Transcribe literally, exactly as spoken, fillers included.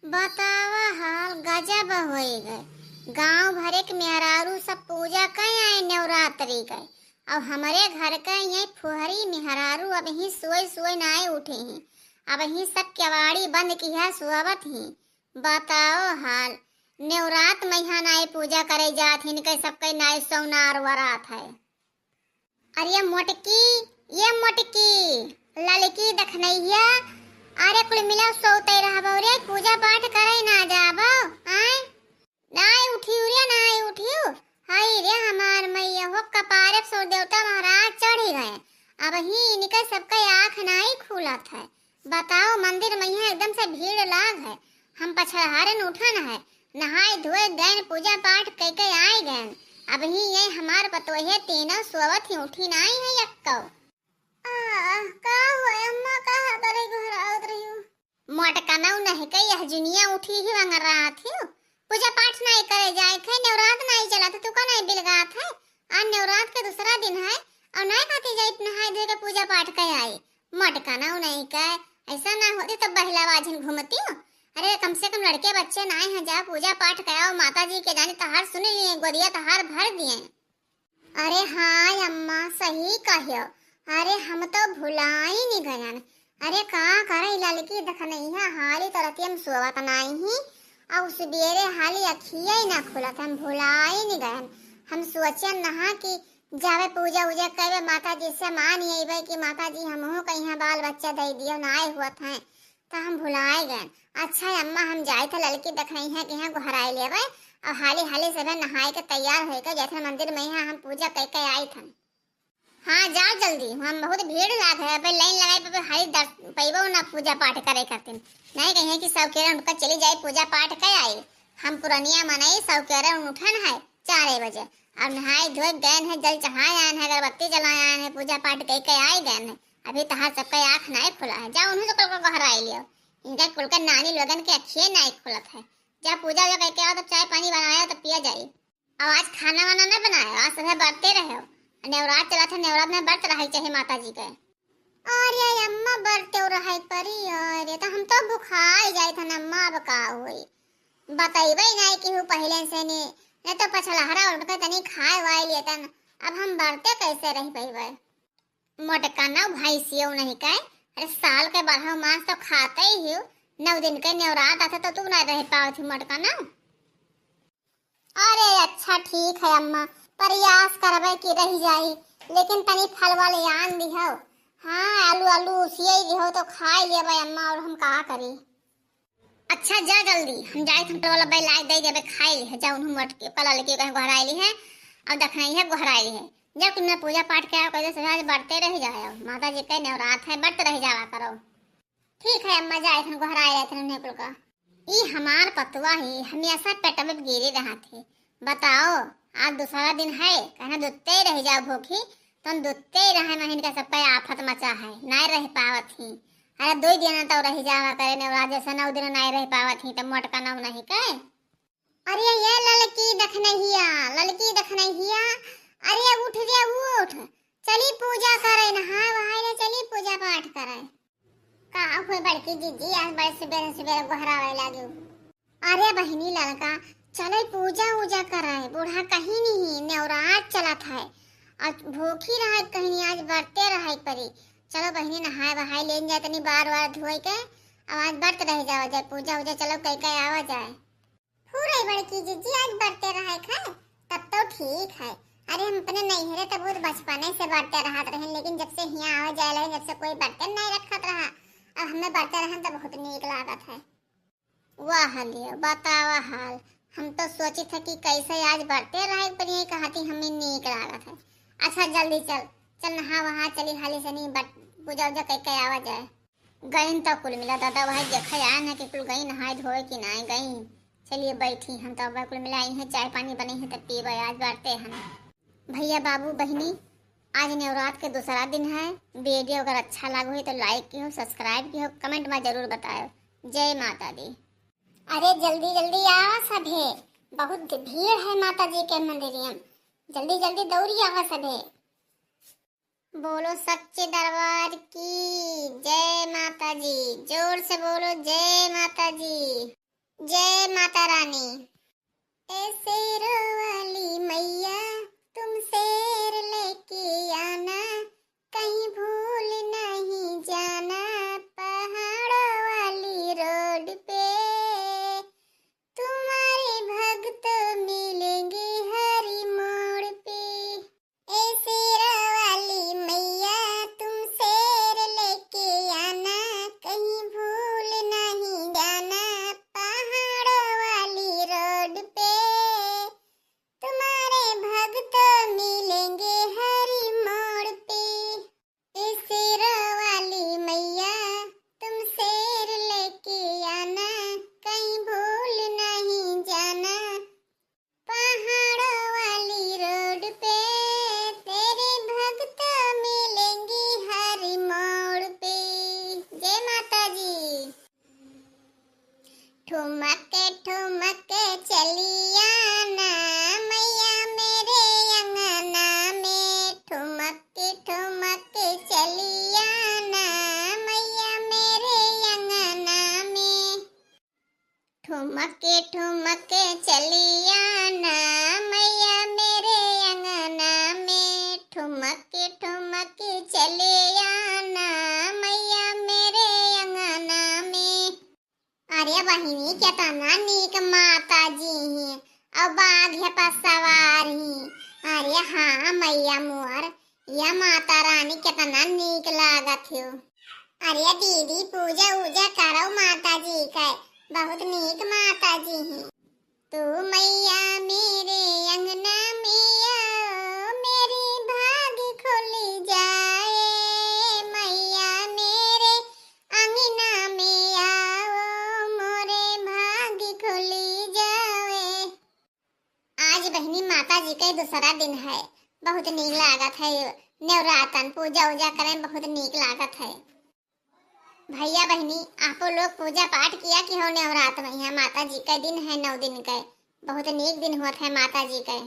बतावा हाल, गजब होइ गए। गांव भरे के मेहरारू सब पूजा कइ आए नवरात्रि के, और हमरे घर के ये फुहरी मेहरारू अबहीं सोए सोए नाय उठे हैं, अबहीं सब केवाड़ी बंद किहा सोवत ही। बताओ हाल, नवरात मइहा नाय पूजा करे जात ही, इनके सबके नाय सौनार वरात है। अरे मोटकी, ये मोटकी, ललकी दखनैया, अरे कुल मिला सोते रहबो रे, पूजा पाठ करे ना जाबो, आय? नाय उठियो रे, नाय उठियो। हाय रे हमार मैया हो, कपारे पे सूर्य देवता महाराज चढ़ी गए। अबहीं इनके सबके आँख नाय खुलत है। बताओ, मंदिर मइहा एकदम से भीड़ लाग है। हम पछलहारन उठन है, नहाए धोए गएन, पूजा पाठ कइके आए गएन। अबहीं ये हमार पतोहे तीनों सोवत ही, उठी नाय है एक्को। आ, का हुआ अम्मा, का करे घुरावत रहियो? मोटकनऊ नहीं के यह जुनिया उठी ही वंगर रहा थी। पूजा पाठ नाय करे जाए थे, नवरात नाय चला था, तू का नाय बिलगात है? आज नवरात के दूसरा दिन है और नाय खाती जाई नहाए धोए के पूजा पाठ के आई। मोटकनऊ नहीं के, ऐसा ना होती तो बहिला बाझिन घूमती हो। अरे कम से कम लड़के बच्चे नाय हैं, जा पूजा पाठ कराओ, माता जी के जाने तहार सुन लिए, गोदिया तहार भर दिए। अरे हाँ अम्मा, सही कह्यो। अरे हम तो भुलाई नहीं गयन। अरे का करे ललकी दखनैया, हाली तो रतिया में सोवत नाय ही, और सुबेरे हाली अखिया ही ना खुलत, हम भुलाई नहीं गयन। हम सोचन नहा कि जावे पूजा उजा करवे, माता जी से मान अइबे कि माता जी हमहू के यहाँ बाल बच्चा दे दियो, नाय हुअत हैं, तो हम भुलाए गए। अच्छा अम्मा, हम जाए थे ललकी दखनैया के यहाँ गोहराए लेवे, और हाली हाली सभे नहाए के तैयार होए के जाए थे मंदिर में, यहाँ हम पूजा कइके आई थन। हाँ जाओ जल्दी, हम बहुत भीड़ लाग है, अबे लाइन लगाए पे हाली दर्श पैबो ना पूजा पाठ करे खातिर। नहीं कहिए कि सब केरन उठकर चली जाए पूजा पाठ कर आई। हम पुरनिया मनई सब केरन उठन है चार बजे, अब नहाए धोए गए हैं, जल चढ़ाए आए हैं, अगरबत्ती जलाए आए हैं, पूजा पाठ कइके आए गए हैं। अभी तहार सबका आँख नाय खुला है, जाओ उन्हें से कुल को गोहराए लियो। इनका कुल का नानी लोगन के अखिए नाय खुलत है। जा पूजा उजा कइके आओ, तब चाय पानी बनाया तब पिया जाई। अब आज खाना वाना ना बनाए, आज सभे बरते रहे हो। नवरात चला था, नवरात में बरत रहे चाहे माता जी के। अरे अम्मा, बरते रहे परी, अरे तो हम तो भुखाई जाए था ना अम्मा, अब का होई? बतइबे नाय केहू पहिले से ने, न तो पछलहरा उठ के तनी खाए वाए लेतन। अब हम बरते कैसे रह पइबे? मोटकनऊ भैंसियो नहीं के, अरे साल के बारह मास तो खाते ही हो, नौ दिन के नवरात आते तो तू ना रह पावत ही मोटकनऊ। अरे अच्छा ठीक है अम्मा, प्रयास करबे कि रह जाई, लेकिन तनी फलवा ले आन दिहो। हाँ, आलू आलू उसिए दिहो तो खाए लेबे अम्मा, और हम का करी? अच्छा जा जल्दी, हम जाए थे फलवा ले लाई दे देबे, खाए ली है, जा उन्हें मोटकी पला लेके कहीं गोहराए ली है, और दखनई है गोहराए ली है। जा तुमने पूजा पाठ किया, कैसे सजा बरते रह जाए, माता जी के नवरात है, बरते रह जावा करो। ठीक है अम्मा, जाए थे गोहराए रहे थे उन्हें कुल का। ई हमार पतवा ही हमेशा पेटवे पे गिरी रहत ही। बताओ, आज दूसरा दिन है, कहना दुत्ते रह जाओ भूखी, तुम दुत्ते रहे महीन का सबका आफत मचा है, नाय रह पावत ही। अरे दो दिन तो रह जावा करे नवरात जैसे नौ दिन नाय रह पावत ही, तो मोटकनऊ नहीं के। अरे ये ललकी दखनहिया, ललकी दखनहिया, अरे उठ रे उठ, चली पूजा करे, नहाए वहाए ले चली पूजा पाठ करे। का हुए बड़की जीजी, आज बड़े सुबेरे सुबेरे गोहरावे लागी। अरे बहिनी ललका, चले पूजा उजा करे, बूढ़ा कहीं नहीं, नेवरात चलत है। आज भूखी रहे कहीं नहीं, आज बरते रहे परी। चलो बहिनी नहाए वहाए लेन जाए तनी बार वार धोए के, अब आज बरत रह जावा जाए, पूजा उजा चलो कई के आवा जाए। फुरई बड़की जीजी, आज बरते रहे खाए, तब तो ठीक है। अरे हम अपने नैहरे तो बहुत बचपने से बरते रहत रहे, लेकिन जब से हियाँ आवे जाए लगे, जब से कोई बरते नहीं रखत रहा, अब हमें बरते रहन तो बहुत नीक लागत है। वाह लियो, बतावा हाल, हम तो सोचित है कि कैसे आज बरते रहे, पर यही कहती हमें नीक लागत है। अच्छा जल्दी चल, चल नहा वहा चली, हाली से नहीं बट पूजा उजा करके आवा जाए। गइन तो कुल मिला दादा, वही देखे आए हैं कि कुल गई नहाए धोए कि नाय गई। चलिए बैठी, हम तो अब कुल मिला आई हैं, चाय पानी बनी है तब पीबे, आज बरते हैं। भैया बाबू बहिनी, आज नवरात के दूसरा दिन है। वीडियो अगर अच्छा लागो है तो like किहो, subscribe किहो, comment में जरूर बतायो। जय माता दी। अरे जल्दी जल्दी आवा सभे, बहुत भीड़ है माता जी के मंदिरिया में, जल्दी जल्दी दौड़ी आवा सभे। बोलो सच्चे दरबार की जय माता जी, जोर से बोलो जय माता जी। जय माता रानी। ए शेरों वाली मैया, तुम शेर लेके आना, कहीं भूल नहीं जाना। पहाड़ों वाली रोड पे तुम्हारे भक्त मिलेंगे हर मोड़ पे। ए शेरों वाली मैया, तुम शेर लेके आना, कहीं भूल नहीं जाना। पहाड़ों वाली रोड पे तुम्हारे भक्त मिलेंगे हर मोड़ पे। ए शेरों वाली मैया, तुम शेर लेके आना, कहीं भूल नहीं जाना। पहाड़ों वाली रोड पे तेरे भक्त मिलेंगे हर मोड़ पे। जय माता जी। ठुमक ठुमक चली आना मैया मेरे अंगना में, ठुमक ठुमक चली आना मैया मेरे अंगना में। ठुमक ठुमक चली आना मैया मेरे अंगना में, ठुमक ठुमक चली आना मैया मेरे अंगना में। अरे बहिनी, केतना नीक माता जी ही, अउ बाघ पर सवार ही। अरे हाँ मैया मोर, या माता रानी केतना नीक लागत हो। अरे दीदी, पूजा उजा करो माता जी के, बहुत नीक माता जी ही। तू मैया मेरे अंगना में आओ, मेरी भाग खुल जाए। मैया मेरे अंगना में आओ, मोरे भाग खुल जाए। आज बहिनी माता जी के दूसरा दिन है, बहुत नीक लागत है। नेवरातन पूजा उजा करे में बहुत नीक लागत है। भैया बहिनी, आपो लोग पूजा पाठ किया कि हो नेवरात में? यहाँ माता जी के दिन है, नौ दिन के, बहुत नीक दिन होत है माता जी के।